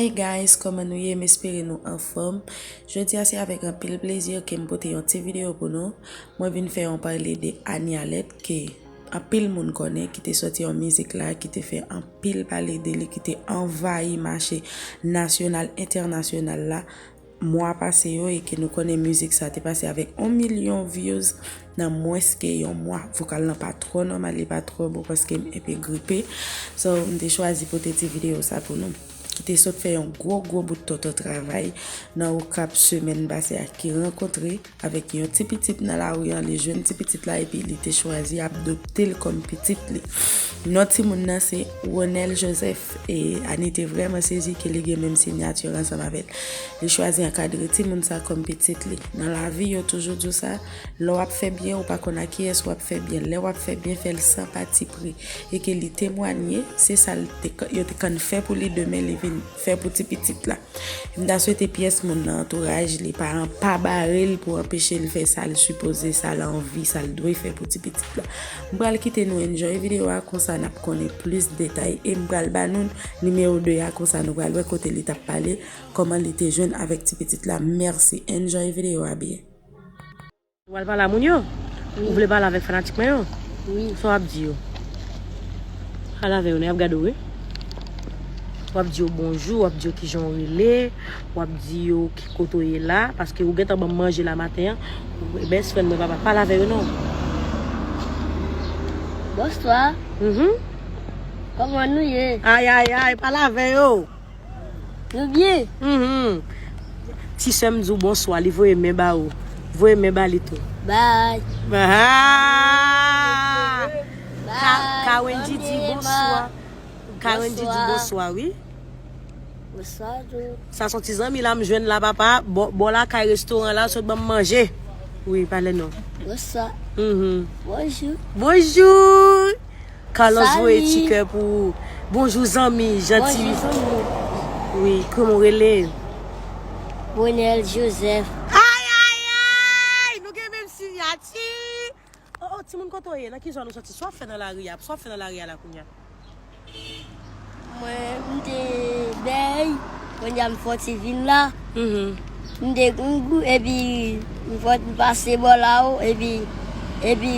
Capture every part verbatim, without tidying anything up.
Hey guys, kòman nou ye? M espere nou anfòm. Jodi a se avèk anpil plezi ke m pote yon ti videyo pou nou. Mwen vin fè yon pale de Anie Alerte ke anpil moun konnen, ki te sòti yon mizik la, ki te fè anpil pale de li, ki te anvayi mache nasyonal, entènasyonal la mwa pase yo, e ke nou konnen mizik sa te pase avèk yon milyon views nan mwens ke yon mwa. Vokal lan pa twò nòmal, li pa twò bon paske m enpe gripe. So, m te chwazi pote ti videyo sa pou nou. Ki te sot fè yon gwo, gwo bout tonton travay nan Okap semèn pase a, ki rankontre avèk yon ti pitit nan lari an, li jwenn ti pitit la epi li te chwazi adopte l kòm pitit li. Non timoun nan se Ronel Joseph, e Anie te vrèman sezi ke li gen menm siyati ansanm avè l. Li chwazi ankadre timoun sa kòm pitit li. Nan lavi, yo toujou di w sa, lè w ap fè byen, ou pa konn a kiyès w ap fè byen. Lè w ap fè byen, fè l san patipri. E ke li temwanye, se sa l te, yo te konn fè pou li, demen li vin fè pou ti pitit la. M ta swete pyès moun nan antouraj li, paran pa bare l pou anpeche l fè sa l sipoze, sa l anvi, sa l dwe fè pou ti pitit la. M pral kite nou enjoy videyo a, konsa n ap konnen plis detay. E m pral ba nou nimewo de a, konsa nou pral wè kote li t ap pale, kòman li te jwenn avèk ti pitit la. Mèsi. Enjoy videyo a byen. Ou al pale a moun yo? Wi. Ou vle pale avèk fanatik mwen yo? Wi. Sa w ap di yo? Pale avè yo, non, y ap gade w, wi. W ap di yo bonjou, w ap di yo kijan w rele, w ap di yo ki kote w ye la, paske ou gentan ban m manje la maten an. Best friend mwen, papa, pale avè yo, non. Bonswa. Mhm. Kòman nou ye? Ay, ay, ay, pale avè yo. Nou byen? Mhm. Ti sè m di w bonswa, li voye men ba ou. Voye men ba li tou. Bye. Ah! Bye. Ka-, Kawenji di bonswa. Kawenji di bonswa, wi. Bonswa tou. Sa se yon ti zanmi la m jwenn la, papa. Bò, bò lakay restoran la, sot ban m manje. Wi, pale non. Bonswa. Mhm. Bonjou. Bonjou. Carlos voye ti kè pou ou. Bonjou zanmi, janti. Bonjou zanmi. Wi, kòman w rele? Ronel Joseph. Ay, ay, ay! Nou gen menm siyati. Oh, oh, timoun kote w ye? Nan ki zòn ou soti? Sa w ap fè nan lari a? Sa w ap fè nan lari a la kounye a? Mwen, m te bèy, kounye a m fòti vin la. Mhm. M te grangou, epi m fòti pase bò la o, epi, epi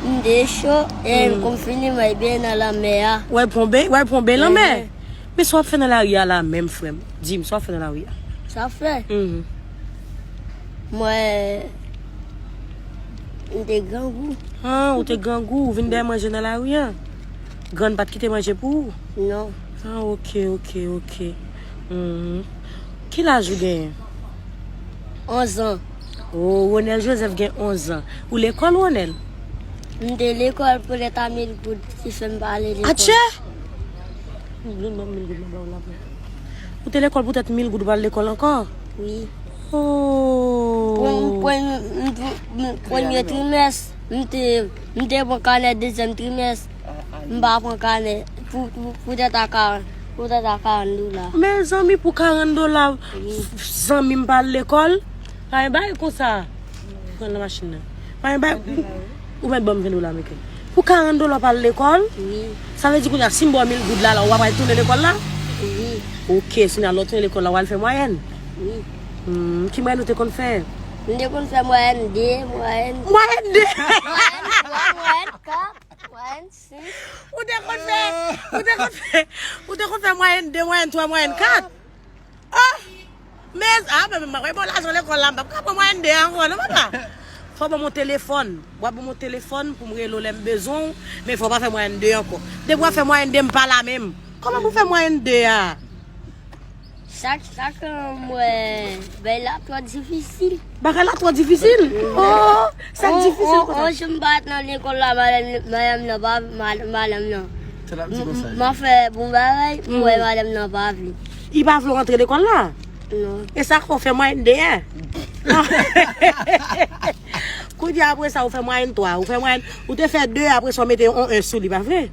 m te cho, e m konn fini mwen byen nan lanmè a. W al pran beny, w al pran beny lanmè? Ehe. Men sa w ap fè nan lari a la menm, frè m? Di m, sa w ap fè nan lari a? Sa w ap fè? Mhm. Mwen, m te grangou. Ah, ou te grangou, ou vin dèyè manje nan lari a? Grann pa t kite manje pou ou? Non. Ah, ok, ok, ok. Mhm. Ki laj ou genyen? Onz an. Oh, Ronel Joseph gen onz an. Ou lekòl, Ronel? M te lekòl poutèt a mil goud ki fè m pa ale lekòl. Atchè! Ou te lekòl poutèt mil goud, ou pa al lekòl ankò? Wi. Oh. Prem-, prem-, m, m, premye trimès, m te, m te pran kanè dezyèm trimès. M pa pran kanè pou, pou, poutèt a karant, poutèt a karant dola. Mezanmi, pou karant dola, zanmi m pa al lekòl. Pa gen bagay konsa. Pran nan machin nan. Pa gen bagay. Ou mèt ban m ven dola, Meken. Pou karant dola w pa al lekòl? Wi. Sa vle di kounye a, si m ba w mil goud la, la, w ap al tounen lekòl la? Wi. Ok, si nan lè w tounen lekòl la, w al fè mwayèn? Wi. Hmm, ki mwayèn ou te konn fè? M te konn fè mwayèn de, mwayèn... Mwayèn de? Mwayèn twa, mwayèn kat, mwayèn senk. Ou te konn fè, ou te konn fè, ou te konn fè mwayèn de, mwayèn twa, mwayèn kat? Oh! Men, ah, men, men, mwen, bon, lajan lekòl la, m p ap ka pran mwayèn de ankò, non, papa. Fò w ban m yon telefòn. W ap ban m yon telefòn pou m rele w lè m bezwen w, men fò w pa fè mwayèn de ankò. Depi w ap fè mwayèn de, m pa la menm. Kòman pou fè mwayèn de a? Sa k, sa k, mwen, bagay la twò difisil. Bagay la twò difisil? Oh, sa k difisil konsa? On, on, on jou m pa t nan lekòl la, madanm, madanm nan pa, mad-, madanm nan. M, m, m ap fè bon bagay, m wè madanm nan pa vle. Li pa vle w antre lekòl la? Non. E sa k fè w fè mwayèn de a? Kounye a, apre sa, ou fè mwayèn twa, ou fè mwayèn, ou te fè de, apre sa, w mete yon en sou li, pa vre?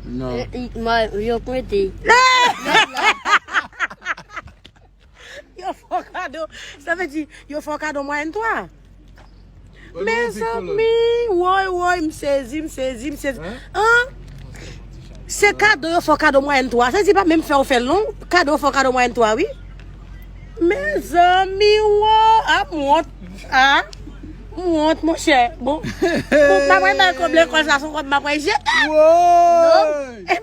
Non. E, e, mwen, yo kwete. Yo fè w kado, sa vle di, yo fè w kado mwayèn twa. Mezanmi, woy, woy, m sezi, m sezi, m sezi. Hein? Hein? Se kado yo fè w kado mwayèn twa. Sa di pa menm fè w fè l non. Kado yo fè w kado mwayèn twa, wi. Mezanmi, wo. A, m wont. A, m wont, monchè. Bon. Bon, m ap bay kòb lekòl sa, se yon kòb m ap jete. Woy! E,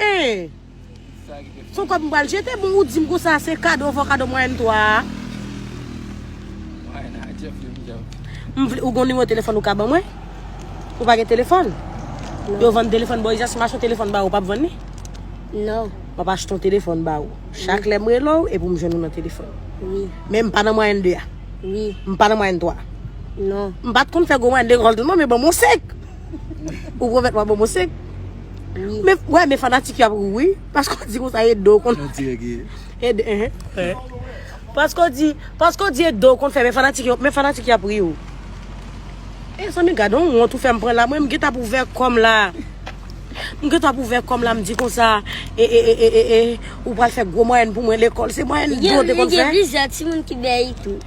e. Se yon kòb m pral jete, bon, ou di m konsa, se kado yo fè w kado mwayèn twa a. M vle, ou gon nimewo telefòn ou ka ban mwen? Ou pa gen telefòn? Non. Yo vann telefòn bò isit, si m achte yon telefòn ba ou, w p ap vann li? Non. M ap achte yon telefòn ba ou. Chak lè m rele w, epi m jwenn ou nan telefòn. Wi. Men m pa nan mwayèn de a. Wi. M pa nan mwayèn twa. Non. M pa t konn fè gwo mwayèn lekòl tou non, men ban m yon senk. Ou pwomèt mwen ban m yon senk. Wi. Men, wè, men fanatik yo ap ri w, wi. Paske w di konsa, e do w konn. Yon ti règye. E de, enhen, enhen. Paske w di, paske w di e do w konn fè, men fanatik yo, men fanatik yo ap ri w. E zanmi, gade yon wont ou fè m pran la. Mwen, m gentan ap ouvè kò m la. M gentan ap ouvè kò m la, m di konsa, e, e, e, e, e, e, ou pral fè gwo mwayèn pou mwen lekòl. Se mwayèn do w te konn fè? Gen plizyè timoun ki bèy tou.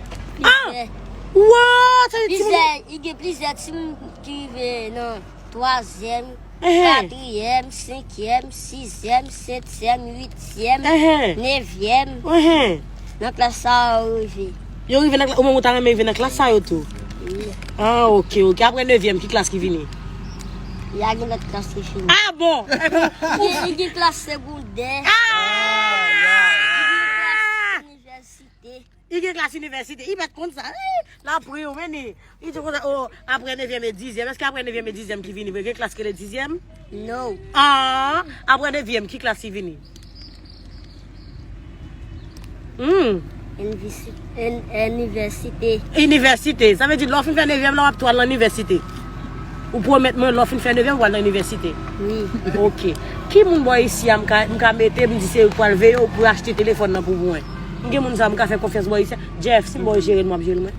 Ah! Plizyè. Wow! Sa vle di timoun. Plizyè, i gen plizyè timoun ki rive nan twazyèm, Ehe. katriyèm, senkyèm, sizyèm, setyèm, uityèm, Ehe. nevyèm. Ehe. Nan klas sa a, yo rive. Yo rive nan klas, ou menm ou ta renmen rive nan klas sa yo tou? Wi. Ah, ok, ok. Apre nevyèm, ki klas ki vini? Y a gen lòt klas ki vini. Ah, bon? Eh ben, i gen, i gen klas segondè. Ah! I gen klas inivèsite. I gen klas inivèsite. I pa t konn sa. Eh, l ap ri w, men li. Li di konsa, oh, apre nevyèm e dizyèm. Èske apre nevyèm e dizyèm ki vini vre? Gen klas ki rele dizyèm? No. Ah, apre nevyèm, ki klas ki vini? Hmm. Inivèsi-, in-, inivèsite. Inivèsite. Sa vle di, lè w fin fè nevyèm la, w ap tou al nan inivèsite. Ou pwomèt mwen, lè w fin fè nevyèm, w al nan inivèsite. Wi. Ok. Ki moun bò isi a m ka, m ka mete, m di se yo k pral veye w pou achte telefòn nan pou mwen? M gen moun sa m ka fè konfyans bò isi a? Jeff, si m ba w jere l, m ap jere l mwen.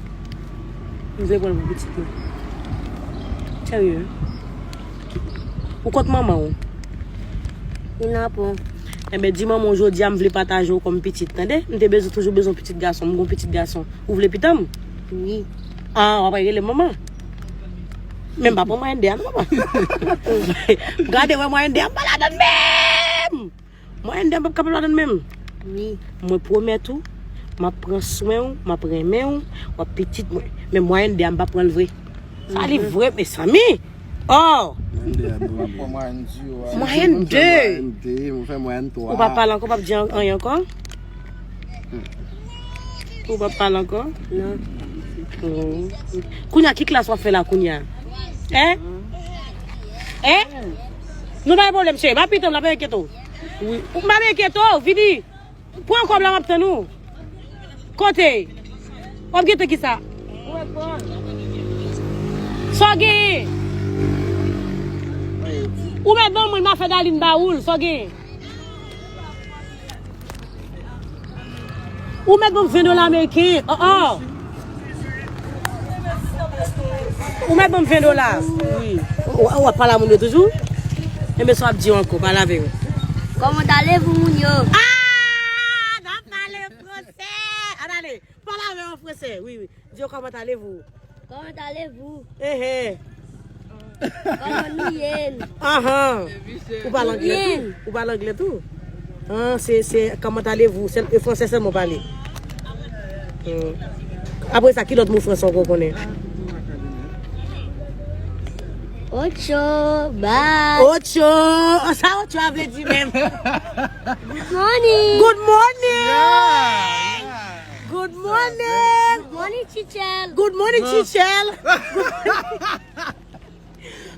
M vle pran l pou pitit mwen. Serye. Ou kont manman w? Li nan pon. Enben, di manman w jodi a m vle pataje w kòm pitit, tande? M te bezwen, toujou bezwen pitit gason, m gon pitit gason. Ou vle pita m? Wi. Ah, w ap rele manman? Men m pa pran mwayèn de a non, papa. Gade, wè mwayèn de a m pa ladann menm! Mwayèn de a m p ap kapab ladann menm. Wi. Mwen pwomèt ou, m ap pran swen w, m ap renmen w, w ap pitit mwen. Men mwayèn de a m p ap pran l vre. Sa li vre, mezanmi. Oh! Mwayèn de a m pran. Mwayèn de. Mwen fè mwayèn de, mwen fè mwayèn twa. Ou p ap pale ankò, w p ap di an-, anyen ankò? Ou p ap pale ankò? Non. Oh. Kounye a, ki klas w ap fè la kounye a? Hein? Hein? Nou pa gen pwoblèm, cheri. M ap pita w, m ap enkyete w. Wi. M ap enkyete w, vini. Pran kòb la, m ap tann ou. Kote? W ap gentan ki sa? Sa w genyen? Ou mèt ban mwen, m a fè Darline ba ou l, sa w genyen? Ou mèt ban m ven dola ameriken. Oh, oh. Ou mèt ban m ven dola. Wi. Ou, ou ap pale a moun yo toujou? Enben, sa w ap di yo ankò? Pale avè yo. Comment allez-vous, moun yo? Ah! N ap pale fransè. Ann ale. Pale avè yo an fransè. Wi, wi. Di yo comment allez-vous? Comment allez-vous? Ehe. Kòman nou ye? Ahan. Ou pale anglè tou? Ou pale anglè tou? Ah, se, se, comment allez-vous? Se, e fransè sèlman w pale. Hmm. Apre sa, ki lòt mo fransè ankò w konnen? Ocho, bye. Ocho. Sa ocho a vle di menm? Good morning. Good morning. Yeah, yeah. Good morning. Good morning, Chichel. Good morning, Chichel.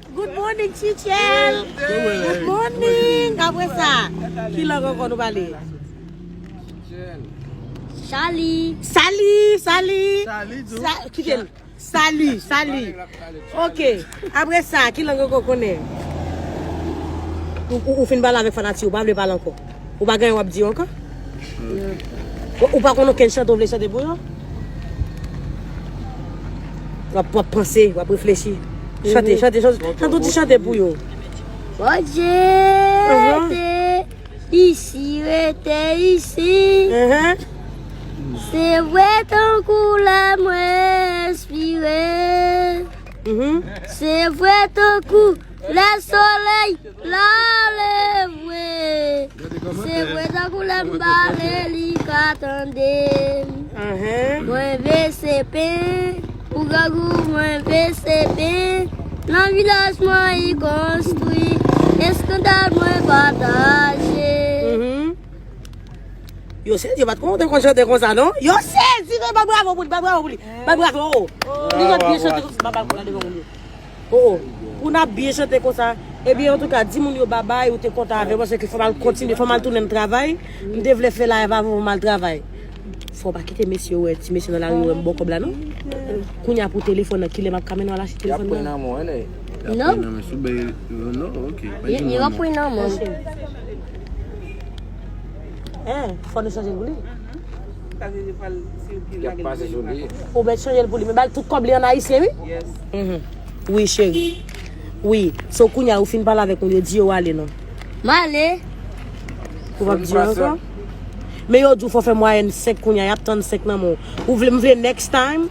Good morning, Chichel. Good morning. Apre sa, ki lang ankò nou pale? Sali. Sali, sali. Sali, tou. Sa, kite l. Sali, sali. Ok. Apre sa, ki lang ankò w konnen? Ou, ou, ou fin pale avèk fanatik, ou pa vle pale ankò. Ou pa gen anyen w ap di yo ankò? Ou, ou pa konn okenn chante w vle chante pou yo? W ap, w ap panse, w ap reflechi. Chante, chante, chante, chante yon ti chante pou yo. Bondye rete isi, rete isi. Se vre tankou lè mwen espire. Se vre tankou Lè solèy la leve, se vre tankou lè m pale li ka tande m. Mwen vese pen pou grangou, mwen vese pen nan vilaj mwen li konstwi, eskandal mwen pataje. Yo sezi, yo pa t konn te konn chante konsa non. Yo sezi, men bat bravo pou li, bat bravo pou li, bat bravo. Li jan byen chante konsa, bat bravo pou la devan moun yo. Oh, oh. Pou n ap byen chante konsa. Ebyen, antouka, di moun yo babay, ou te kontan avè m, paske fò m al kontinye, fò m al tounen travay. M te vle fè live avan m al travay. Fò w pa kite mesye yo wè, ti mesye nan lari yo wè m bò kòb la, non? Kounye a pou telefòn nan, kilè m ap ka mennen w al achte telefòn nan? Non. Non, ok. Yo, yo ap pran nan men. Hein, fò nou chanje l pou li. Ou mèt chanje l pou li. Men ba l tout kòb li an ayisyen, wi. Mhm. Wi, cheri. Wi. So, kounye a, ou fin pale avèk moun yo, di yo ale, non? M ale. Ou p ap di yo ankò? Men yo di w fò fè mwayèn senk kounye a, y ap tann senk nan men w. Ou vle, m vle next time.